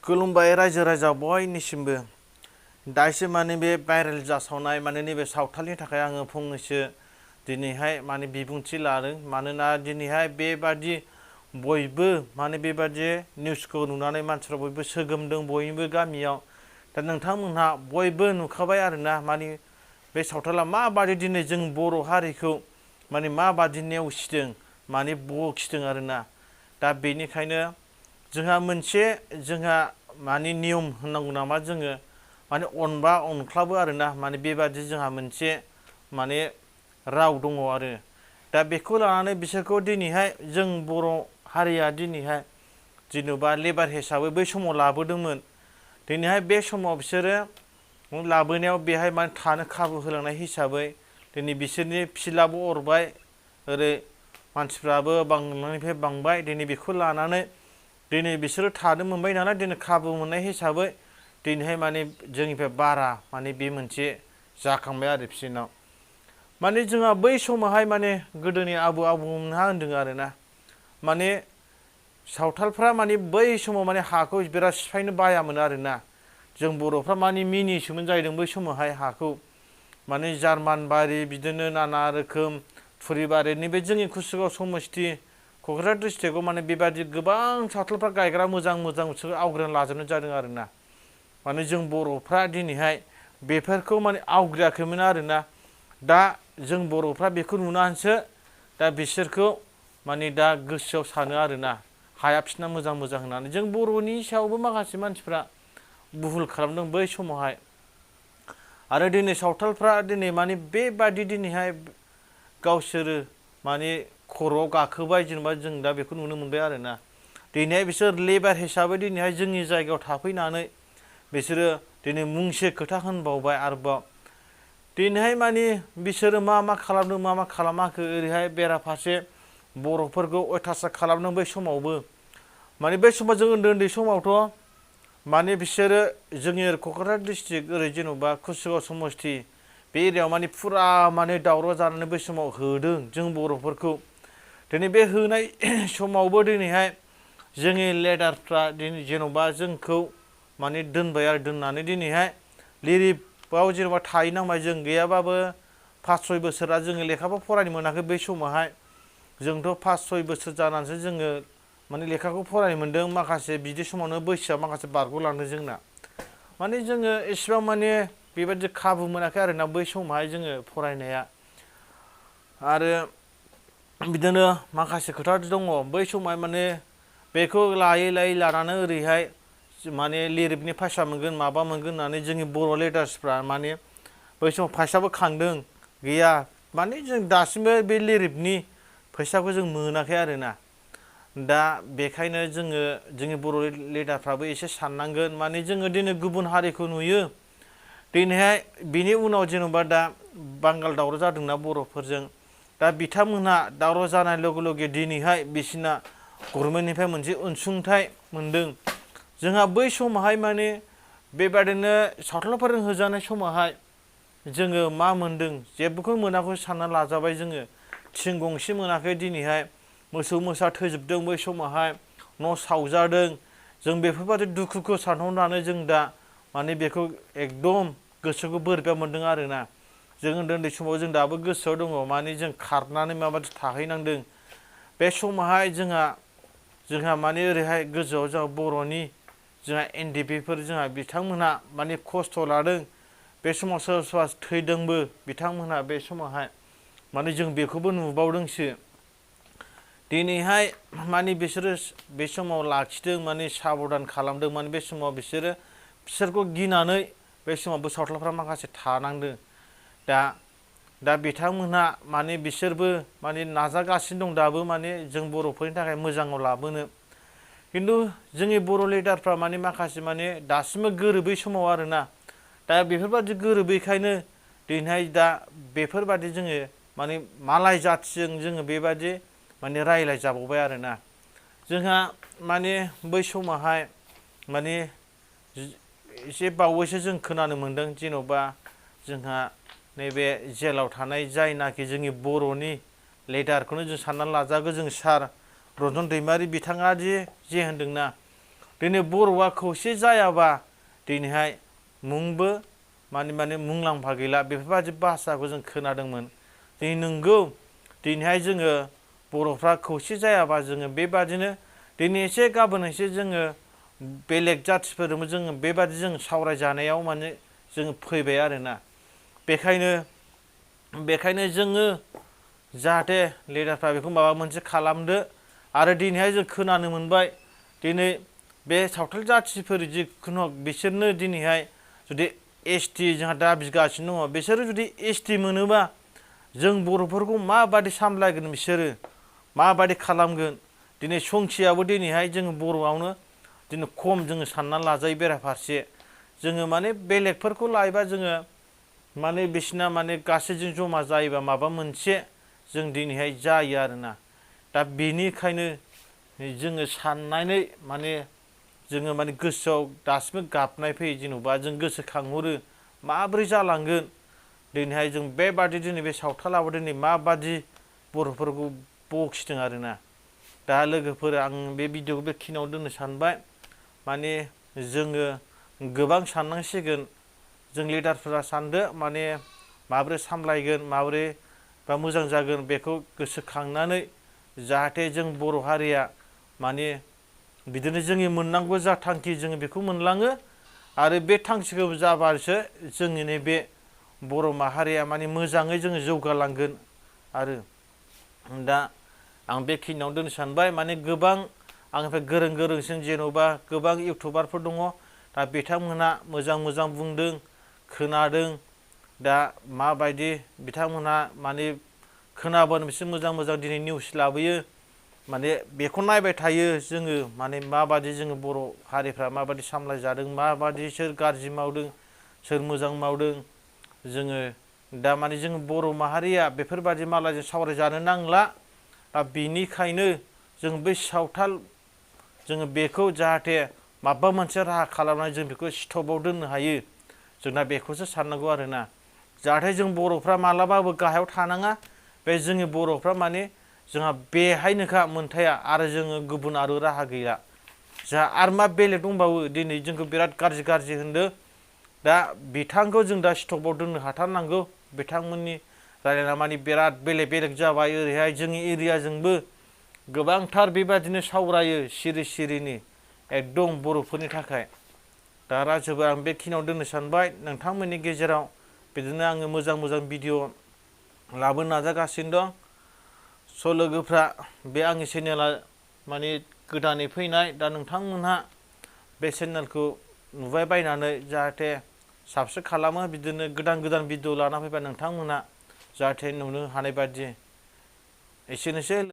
खुलुमबाय रायजो राजा बयनिसिमबो दासो माने बे भाइरेल जासावनाय माने नैबे सावथालनि थाखाय आङो फंनैसो दिनैहाय माने बिबुंथि लादों मानोना दिनैहाय बेबादि बयबो माने बेबादि निउसखौ नुनानै मानसिफ्रा बयबो सोगोमदों बयनिबो गामियाव दा नोंथांमोनहा बयबो नुखाबाय आरोना माने बे सावथाला माबादि दिनै जों बर' हारिखौ माने माबादि नेवसिदों माने बखिदों आरोना दा बेनिखायनो जोंहा मोनसे माने नियम होननांगौ नामा जोङो माने अनबा अनख्लाबो आरोना माने बेबादि जोंहा मोनसे माने राव दङ आरो दा बेखौ लानानै बिसोरखौ दिनैहाय जों बर' हारिया दिनैहाय जेनेबा लेबार हिसाबै बै समाव लाबोदोंमोन दिनैहाय बे समाव बिसोरो लाबोनायाव बेहाय माने थानो खाबु होलांनाय हिसाबै दिनै बिसोरनि फिसाबो अरबाय ओरै मानसिफ्राबो बांनायनिफ्राय बांबाय दिनै बेखौ लानानै दिनै बिसोरो थानो मोनबाय नालाय दिनै खाबु मोननाय हिसाबै दिनैहाय माने जोंनिफ्राय बारा माने बे मोनसे जाखांबाय आरो बिसोरनाव माने जोंहा बै समावहाय माने गोदोनि आबौमोनहा होनदों आरोना माने सावथालफ्रा माने बै समाव माने हाखौ बिराद सिफायनो बायामोन आरोना जों बर'फ्रा माने मिनिसोमोन जाहैदों बै समावहाय हाखौ माने जार्मान बारि बिदिनो नाना रोखोम थुरिबारि नैबे जोंनि कुसुगाव समस्ति क'क्राझार डिस्ट्रिक्टआव माने बेबादि गोबां सावथालफ्रा गायग्रा मोजां बिसोरो आवग्रिना लाजोबनाय जादों आरोना माने जों बर'फ्रा दिनैहाय बेफोरखौ माने आवग्रियाखैमोन आरोना दा जों बर'फ्रा बेखौ नुनानैसो दा बिसोरखौ माने दा गोसोआव सानो आरोना हाया बिसोरना मोजां होननानै जों बर'नि सायावबो माखासे मानसिफ्रा बुहुल खालामदों बै समावहाय आरो दिनै सावथालफ्रा दिनै माने बेबादि दिनैहाय गावसोरो माने खर'आव गाखोबाय जेनेबा जों दा बेखौ नुनो मोनबाय आरोना दिनैहाय बिसोर लेबार हिसाबै दिनैहाय जोंनि जायगायाव थाफैनानै बिसोरो दिनै मुंसे खोथा होनबावबाय आरोबाव दिनैहाय माने बिसोरो मा खालामदों मा खालामाखै ओरैहाय बेराफारसे बर'फोरखौ अयथासार खालामदों बै समावबो माने बै समाव जों उन्दै समावथ' माने बिसोरो जोंनि क'क्राझार डिस्ट्रिक्ट ओरै जेन'बा कुसुगाव समस्ति बे एरियायाव माने फुरा माने दावराव जानानै बै समाव होदों जों बर'फोरखौ दिनै बे होनाय समावबो दिनैहाय जोंनि लिडारफ्रा दिनै जेन'बा जोंखौ माने दोनबाय आरो दोननानै दिनैहाय लिरिफआव जेन'बा थाहैनांबाय जों गैयाबाबो 5-6 बोसोरा जोङो लेखाबो फरायनो मोनाखै बै समावहाय जोंथ' 5-6 बोसोर जानानैसो जोङो माने लेखाखौ फरायनो मोन्दों माखासे बिदि समावनो बैसोआ माखासे बारग'लांदों जोंना माने जोङो एसेबां माने बेबायदि खाबु मोनाखै आरोना बै समावहाय जोङो फरायनाया आरो बिदिनो माखासे खोथा दङ बै समावहाय माने बेखौ लायै लानानै ओरैहाय माने लिरिफनि फैसा मोनगोन माबा मोनगोन होननानै जोंनि बर' लिडार्सफ्रा माने बै समाव फैसाबो खांदों गैया माने जों दासिमबो बे लिरिफनि फैसाखौ जों मोनाखै आरोना दा बेखायनो जोङो जोंनि बर' लिडारफ्राबो एसे साननांगोन माने जोङो दिनै गुबुन हारिखौ नुयो दिनैहाय बिनि उनाव जेन'बा दा बांगाल दावराव जादोंना बर'फोरजों दा बिथांमोनहा दावराव जानाय लगे दिनैहाय बिसिना गभर्नमेन्टनिफ्राय मोनसे अनसुंथाइ मोनदों जोंहा बै समावहाय माने बेबादिनो सावथालफोरजों होजानाय समावहाय जोङो मा मोनदों जेबोखौ मोनाखै सानना लाजाबाय जोङो थिं गंसे मोनाखै दिनैहाय मोसौ मोसा थैजोबदों बै समावहाय न' सावजादों जों बेफोरबायदि दुखुखौ सानहरनानै जों दा माने बेखौ एकदम गोसोखौ बोरैबा मोनदों आरोना जों उन्दै समाव जों दाबो गोसोआव दङ माने जों खारनानै माबादि थाहैनांदों बे समावहाय जोंहा माने ओरैहाय गोजौआव जोंहा बर'नि जोंहा NDPफोर जोंहा बिथांमोनहा माने खस्थ' लादों बे समाव सोरबा थैदोंबो बिथांमोनहा बे समावहाय माने जों बेखौबो नुबावदोंसो दिनैहाय माने बे समाव लाखिदों माने साबधान खालामदों माने बे समाव बिसोरखौ गिनानै बे समावबो सावथालफ्रा माखासे थानांदों दा बिथांमोनहा माने बिसोरबो माने नाजागासिनो दं दाबो माने जों बर'फोरनि थाखाय मोजाङाव लाबोनो खिन्थु जोंनि बर' लिडारफ्रा माने माखासे माने दासिमबो गोरोबै समाव आरोना दा बेफोरबादि गोरोबैखायनो दिनैहाय दा बेफोरबादि जोङो माने मालाय जाथिजों जोङो बेबादि माने रायज्लायजाबावबाय आरोना जोंहा माने बै समावहाय माने एसे बावैसो जों खोनानो मोनदों जेन'बा जोंहा नैबे जेलाव थानाय जायनाखि जोंनि बर'नि लिडारखौनो जों साननानै लाजागौ जों सार रन्जन दैमारि बिथाङा जे होनदोंना दिनै बर'आ खौसे जायाबा दिनैहाय मुंबो माने मुंलाम्फा गैला बेफोरबायदि भाषाखौ जों खोनादोंमोन। दिनै नंगौ दिनैहाय जोङो बर'फ्रा खौसे जायाबा जोङो बेबादिनो दिनै एसे गाबोन एसे जोङो बेलेग जाथिफोरजोंबो जोङो बेबादि जों सावरायजानायाव माने जोङो फैबाय आरोना। बेखायनो जोङो जाहाथे लिडारफ्रा बेखौ माबा मोनसे खालामदो। आरो दिनैहाय जों खोनानो मोनबाय दिनै बे सावथाल जाथिफोर जिखुनु बिसोरनो दिनैहाय जुदि ST जोंहा दाबिगासिनो दङ बिसोरो जुदि ST मोनोबा जों बर'फोरखौ माबादि सामलायगोन बिसोरो माबादि खालामगोन। दिनै संख्याबो दिनैहाय जोङो बर'आवनो दिनै खम जोङो सानना लाजायो बेराफारसे जोङो माने बेलेगफोरखौ लायोबा जोङो माने बिसिना माने गासैजों जमा जायोबा माबा मोनसे जों दिनैहाय जायो आरोना। दा बेनिखायनो जोङो साननानै माने जोङो माने गोसोआव दासिमबो गाबनाय फैयो जेनेबा जों गोसोखांहरो माब्रै जालांगोन दिनैहाय जों बेबादि दिनै बे सावथालाबो दिनै माबादि बर'फोरखौ बखिदों आरोना। दा लोगोफोर आं बे भिडिअखौ बेखिनियाव दोननो सानबाय माने जोङो गोबां साननांसिगोन जों लिडारफोरा सानदो माने माब्रै सामलायगोन माब्रै बा मोजां जागोन बेखौ गोसोखांनानै जाहाथे जों बर' हारिया माने बिदिनो जोंनि मोननांगौ जा थांखि जोङो बेखौ मोनलाङो आरो बे थांखिखौ जाबासो जोंनि नैबे बर' माहारिया माने मोजाङै जोङो जौगालांगोन। आरो दा आं बेखिनियाव दोननो सानबाय माने गोबां आंनिफ्राय गोरों गोरोंसिन जेन'बा गोबां इउटुबारफोर दङ दा बिथांमोनहा मोजां मोजां बुंदों खोनादों दा माबायदि बिथांमोनहा माने खोनाबानो बिसोर मोजां मोजां दिनै निउस लाबोयो माने बेखौ नायबाय थायो जोङो माने माबादि जोङो बर' हारिफ्रा माबादि सामलायजादों माबादि सोर गाज्रि मावदों सोर मोजां मावदों जोङो दा माने जों बर' माहारिया बेफोरबादि मालायजों सावरायजानो नांला। दा बेनिखायनो जों बै सावथाल जोङो बेखौ जाहाथे माबा मोनसे राहा खालामनानै जों बेखौ स्टपआव दोननो हायो जोंना बेखौसो साननांगौ आरोना। जाहाथे जों बर'फ्रा मालाबाबो गाहायाव थानाङा बे जोंनि बर'फ्रा माने जोंहा बेहायनोखा मोनथाया आरो जोङो गुबुन आरो राहा गैया। जोंहा आरो मा बेलेग दंबावो दिनै जोंखौ बिराद गाज्रि होनदों दा बिथांखौ जों दा स्टपआव दोननो हाथारनांगौ बिथांमोननि रायलायना माने बिराद बेलेग जाबाय ओरैहाय जोंनि एरियाजोंबो गोबांथार बेबादिनो सावरायो सिरि सिरिनि एकदम बर'फोरनि थाखाय। दा राजोबो आं बेखिनियाव दोननो सानबाय नोंथांमोननि गेजेराव बिदिनो आङो मोजां मोजां भिडिअ लाबोनो नाजागासिनो दं। स' लोगोफ्रा बे आंनि चेनेला माने गोदानै फैनाय दा नोंथांमोनहा बे चेनेलखौ नुबाय बायनानै जाहाथे साबस्क्राइब खालामो बिदिनो गोदान गोदान भिडिअ लाना फैबा नोंथांमोनहा जाहाथे नुनो हानाय बादि एसेनोसै।